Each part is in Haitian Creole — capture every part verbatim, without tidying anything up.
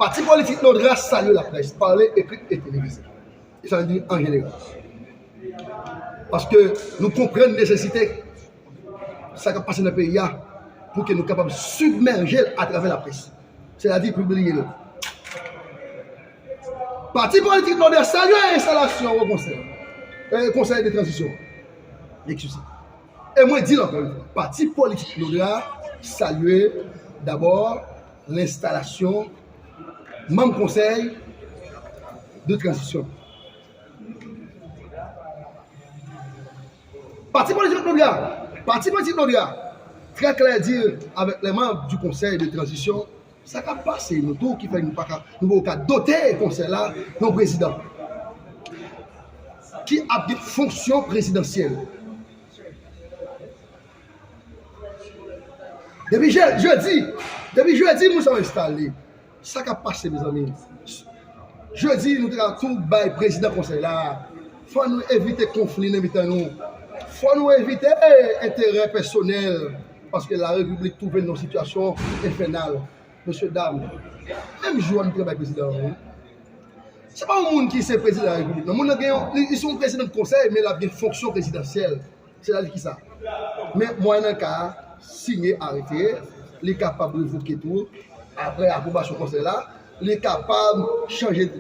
Pati politik Nodra salye laprès, pale, ekri e televize. E sa vle di an jeneral. Paske nou konprann nesesite sa k ap pase nan peyi a pou ke nou kapab sibmèje l atravè laprès. Sètadi pibliye l. Pati politik Nodra salye enstalasyon Wo Konsèy, eh, Konsèy de Tranzisyon. Eskize. E mwen di l ankò yon fwa, pati politik Nodra salye dabò lenstalasyon manm Konsèy de Tranzisyon. Pati politik Nodra, pati politik Nodra, trè klè di avèk les membres du Conseil de Transition, sa k ap pase nou tou ki fè nou pa ka, nou poko ka dote konsèy la yon prezidan ki ap gen fonksyon prezidansyèl. Depi je-, jedi, depi jedi, moun sa yo enstale. Sa k ap pase, mezanmi? Jedi, nou te ka tou bay prezidan konsèy la. Fò nou evite konfli nan mitan nou. Fò nou evite enterè pèsonèl, paske larepiblik twouve l nan yon sitiyasyon enfènal. Mesye dam, menm jou a nou te ka bay prezidan an, wi. Se pa yon moun ki se prezidan larepiblik, non. Moun nan gen yon, li, li se yon prezidan de konsèy, men l ap gen fonksyon prezidansyèl. Sètadi kisa? Men mwayennan ka a, siyen arete, li kapab revoke tou, apre apwobasyon konsèy la, li kapab chanje.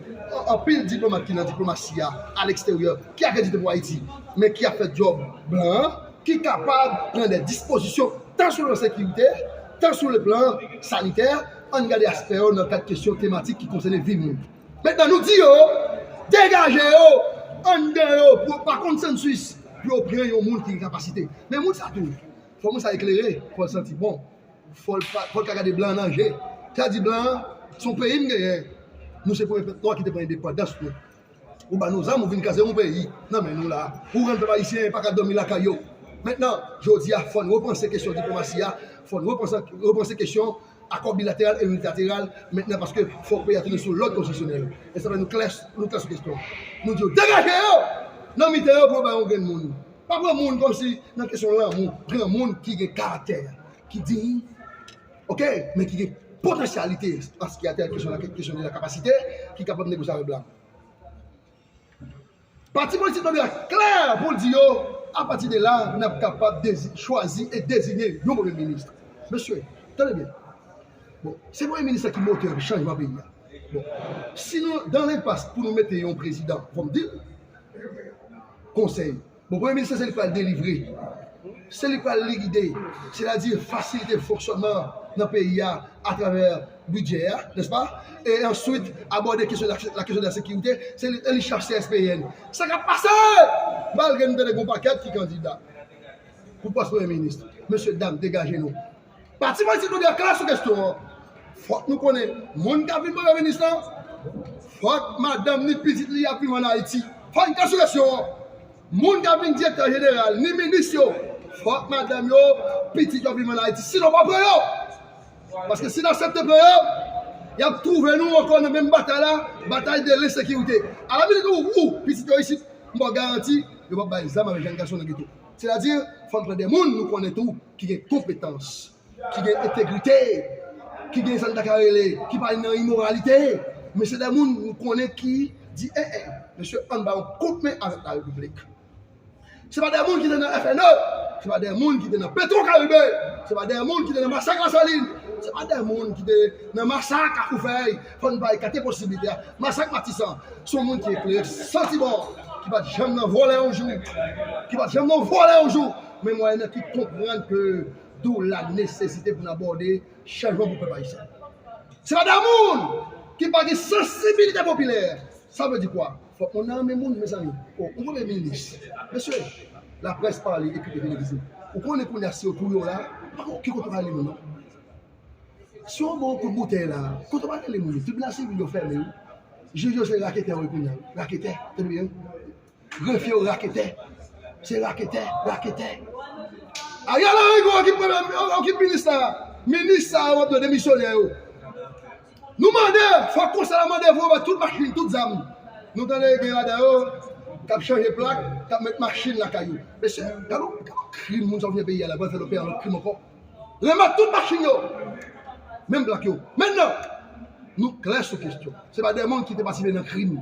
Anpil diplomat ki nan diplomasi a, aleksteryè, ki akredite pou Ayiti, men ki ap fè djòb blan an, ki kapab pran de dispozisyon, tan sou le plan sekirite, tan sou le plan sanitè, ann gade aspè yo nan kad kesyon tematik ki konsène vi moun. Mentnan, nou di yo, degaje yo, anndan yo, pou yo pa konn sann swis, pou yo pran yon moun ki gen kapasite. Men moun sa tou, fò moun sa eklere, fò l santi bon, fò l pa, fò l ka gade blan an nan je. Sa di blan an, se yon peyi m genyen, nou se premye pèp nwa ki te pran endepandans nou. Ou ba nou zam, ou vin kraze yon peyi nan men nou la. Ou rann pèp ayisyen pa ka dòmi lakay yo. Mentnan, jodi a, fò n repanse kesyon diplomasi a, fò n repanse, repanse kesyon akò bilateral e miltilateral mentnan, paske fòk peyi a tounen sou lòd konstitisyonèl. E sa fè nou klè, nou klè sou kesyon. Nou di yo, degaje yo! Nan mitan yo, pou yo bay yon grenn moun. Pa pran moun kòmsi nan kesyon lanmou. Pran moun ki gen karaktè, ki diy, oke, men ki gen potansyalite, paske atè kesyon la, kesyon de la kapasite, ki kapab negosye avèk blan. Pati politik Nodra klè pou l di yo, apati de la, n ap kapab dezi-, chwazi e deziye yon premye minis. Mesye, tande byen. Bon, se premye minis la ki motè chanjman peyi a. Bon, si nou dan lenpas pou nou mete yon prezidan, fò m di l, konsèy. Bon, premye minis la, se li k pral delivre. Se li k pral likide, sètadi fasilite fonksyònman nan peyi a atravè bidjè a, nèspa? E answit, abòde kesyon la, la kesyon de la sekirite, se li, li chèf C S P N. Sa k ap pase? Malgre nou tande gen yon pakèt ki kandida pou pòs premye minis. Mesye dam, degaje nou. Pati politik nou dwe klè sou kesyon an. Fòk nou konnen moun k ap vin premye minis lan, fòk madanm ni pitit li ap viv ann Ayiti. Fòk n klè sou kesyon an. Moun k ap vin direktè jeneral, ni minis yo, fòk madanm yo, pitit yo viv ann Ayiti. Sinon, pa pran yo. Paske si n aksepte pran yo, y ap twouve nou ankò nan menm batay la, batay de lensekirite. Alaminik ou, ou, pitit yo isit, m ba w garanti, yo p ap bay zam avèk jèn gason nan geto. Sètadi, fò n pran de moun nou konnen tou ki gen konpetans, ki gen entegrite, ki gen sa n ta ka rele, ki pa nan imoralite. Men se de moun nou konnen ki di, en, en, mesye, ann ba yon kout men avèk larepiblik. Se pa de moun ki te nan F N E, se pa de moun ki te nan Petro Caribe, se pa de moun ki te nan masak Lasalin, se pa de moun ki te nan masak Kafoufèy. Fò n pa ekate posiblite a. Masak Matisan, se yon moun ki eklere, santi bon, ki pa t janm nan vòlè yon jou, ki pa t janm nan vòlè yon jou, men mwayennan ki konprann ke D'où la nesesite pou n abòde chanjman pou pèp ayisyen. Se pa de moun ki pa gen sansibilite popilè. Sa vle di kwa? Fòk moun nan renmen moun, mezanmi. O, yon premye minis. Mesye, laprès pale, ekri televize. Ou konnen kounye a si yo touye w la, pa konn ki kote w prale moun nan. Si yo ba w kout boutèy la, kote w prale moun yo? Tribinal sivil yo fèmen wi. Jij yo se raketè wi kounye a. Raketè, tande byen. Grefye yo raketè. Se raketè, raketè. Ariel Henry gen yon ekip premye, yon ekip minis la. Minis sa yo ap dwe demisyone yo. Nou mande, fòk konsèy la mande pou yo ba tout machin, tout zam. Nou tande gen ladan yo k ap chanje plak, k ap met machin lakay yo. Mesye, gade yon, gade yon krim moun sa yo fè peyi a la, pral fè lòt peyi a lòt krim ankò. Remèt tout machin yo. Menm plak yo. Mentnan, Nou klè sou kesyon. Se pa de moun ki te patisipe nan krim.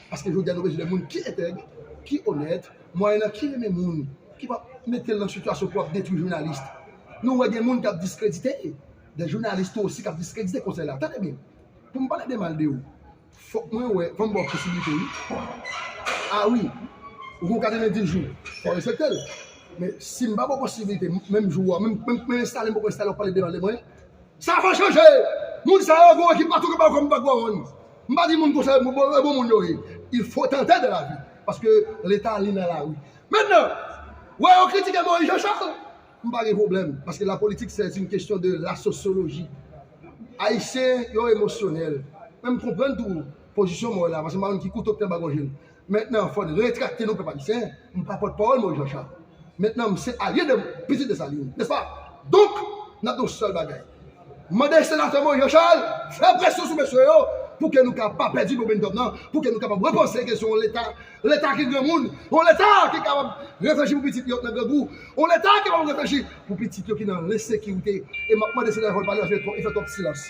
Paske jodi a nou bezwen de moun ki entèg, ki onèt, mwayennan ki renmen moun, ki pa mete l nan sitiyasyon pou ap detwi jounalis. Nou wè gen moun k ap diskredite, de jounalis tou osi k ap diskredite konsèy la. Tande byen, pou m pale de mal de ou, fòk mwen wè, fò m ba w posiblite wi. A wi, ou gon katrevenndis jou, fò w respekte l. Men si m pa ba w posiblite, menm jou a, menm, menm, menm enstale m poko enstale, w ap pale de mal de mwen, sa fò chanje! Moun sa yo gon ekip patou ki ba yo kòm background. M pa di moun konsa, bon, bon, bon moun yo ye. Il faut tenter dans la vie. Paske Leta li nan lari. Mentnan, wè yo kritike Moïse Jean Charles, m pa gen pwoblèm. Paske la politique, c'est une question de la sociologie. Ayisyen, yo emosyonèl. Men m konprann tou pozisyon mwen la, paske m pa konn ki kouto k te ba gonjel. Mentnan, fò n retrakte nou, pèp ayisyen. M pa pòtpawòl Moïse Jean Charles. Mentnan, m se alye de pitit Desalin, nèspa? Donk, n ap di yon sèl bagay. Mande senatè Moïse Jean Charles fè presyon sou mesye yo pou ke nou ka pa pèdi momentum nan, pou ke nou kapab repanse kesyon Leta, Leta ki granmoun, yon Leta ki kapab reflechi pou pitit yo nan grangou, yon Leta ki kapab reflechi pou pitit yo ki nan lensekirite. E m ap mande senatè fò l pale paske li fè twòp silans.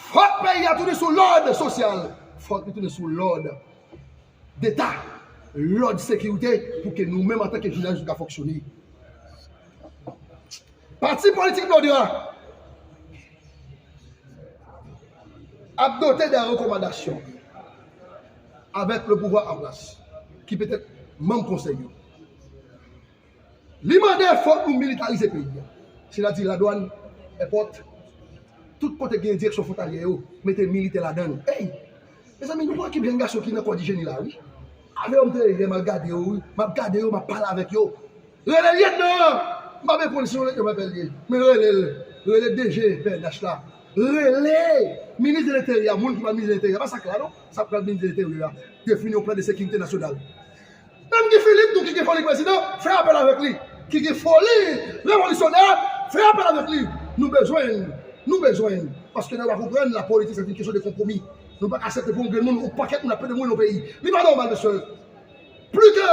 Fòk peyi a tounen sou lòd sosyal. Fòk li tounen sou lòd deta, lòd sekirite pou ke nou menm antanke jounalis nou ka fonksyone. Pati politik Nodra ap dote de rekomandasyon avèk le pouvwa an plas ki petèt manm konsèy yo. Li mande fòk nou militarize peyi a. Sètadi ladwàn, èpòt, tout kote gen direksyon fwontalyè yo, mete militè ladan l. Ey! Mezanmi, nou gon ekip jèn gason ki nan kò di jeni la, wi. Avè yo m te ye, m al gade yo, wi. M ap gade yo, m ap pale avèk yo. Rele lyetnan an! M pa byen konn si yon lyetnan pa pèl ye. Men rele l. Rele D G P N H la. Rele minis de lenteryè, moun ki pral minis de lenteryè. Pa sa k la, non? Sa k pral minis de lenteryè a. Defini yon plan de sekirite nasyonal. Menm Guy Philippe tou ki gen foli prezidan, fè apèl avèk li. Ki gen foli revolisyonè, fè apèl avèk li. Nou bezwen l. Nou bezwen l. Paske nou pa konprann la politik se yon kesyon de konpwomi. Nou pa ka aksepte pou yon grenn moun, yon pakèt moun ap pede mouri nan peyi. Li pa nòmal, mesye. Plis ke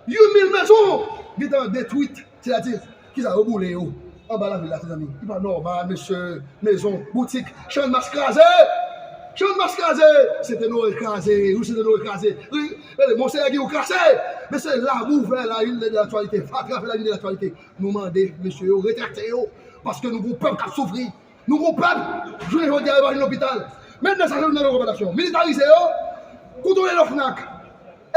uit mil mezon gentan detwit. Sètadi, kisa yo boule yo anba lavil la, ti zanmi? Li pa nòmal, mesye. Mezon, boutik, Channmas kraze! Channmas kraze! Sentenoye kraze! Ri Sentenoye kraze! Ri, rele Monseyè Giyou kraze! Mesye, labou fè la une de l'actualité. Fatra fè la une de l'actualité. Nou mande mesye yo retrakte yo. Paske nou gon pèp k ap soufri. Nou gon pèp, jounen jodi a, yo pa jwenn lopital. Mentnan, sa se youn nan rekomandasyon. Militarize yo, kontwole lofnak.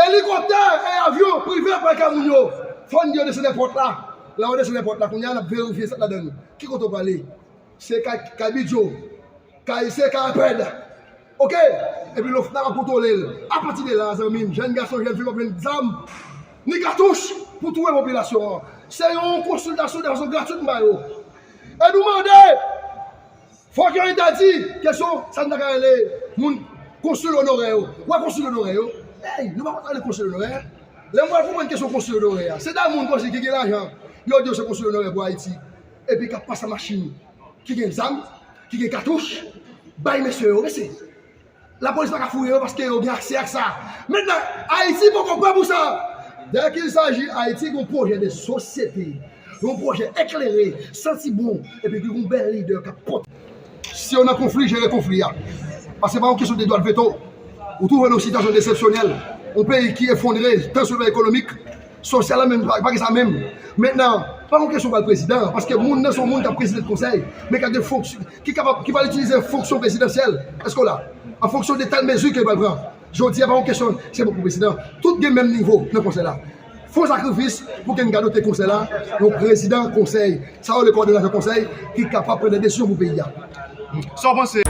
Elikoptè e avyon prive pral kay moun yo. Fò n di yo desann èpòt la. Lè yo desann èpòt la, kounye a, n ap verifye sa k ladan l. Ki kote w prale? Se kay, kay Bidjo, kay, se kay Apèd. Oke? Epi lofnak ap kontwole l. Apati de la, zanmi m, jèn gason, jèn fi p ap jwenn zam, ni katouch pou touye popilasyon an. Se yon konsiltasyon de fason gratwit m ba yo. E nou mande, fòk yo entèdi kesyon sa n ta ka rele moun konsil onorè yo. Ou wè konsil onorè yo? Ey, nou pa konn sa rele konsil onorè. Lè m pral konprann kesyon konsil onorè a, se de moun konsi ki gen lajan, yo di yo se konsil onorè pou Ayiti, epi k ap pase machin ki gen zam, ki gen katouch, bay mesye yo, mesye. Lapolis pa ka fouye yo paske yo gen aksè ak sa. Mentnan, Ayiti poko prè pou sa. Dès qu'il s'agit, Ayiti gon pwojè de sosyete, yon pwojè eklere, santi bon, epi ki gon bèl lidè k ap pote. Si yo nan konfli, jere konfli a. Paske se pa yon kesyon de dwa de veto. Ou twouve nou sitiyasyon eksepsyonèl, yon peyi ki efondre, tan sou le plan ekonomik, sosyal la menm, pa, pa gen sa menm. Mentnan, pa yon kesyon pral prezidan, paske moun nan se yon moun k ap prezide konsèy, men k ap gen fonksyon, ki kapab, ki pral itilize fonksyon prezidansyèl. Èske w la? An fonksyon de tèl mezi ke l pral pran. Jodi a, pa yon kesyon se pou prezidan. Tout gen menm nivo nan konsèy la. Fè yon sakrifis pou ke n ka dote konsèy la, yon prezidan konsèy, sa yo rele kowòdonasyon konsèy, ki kapab pran de desizyon pou peyi a. Sa w panse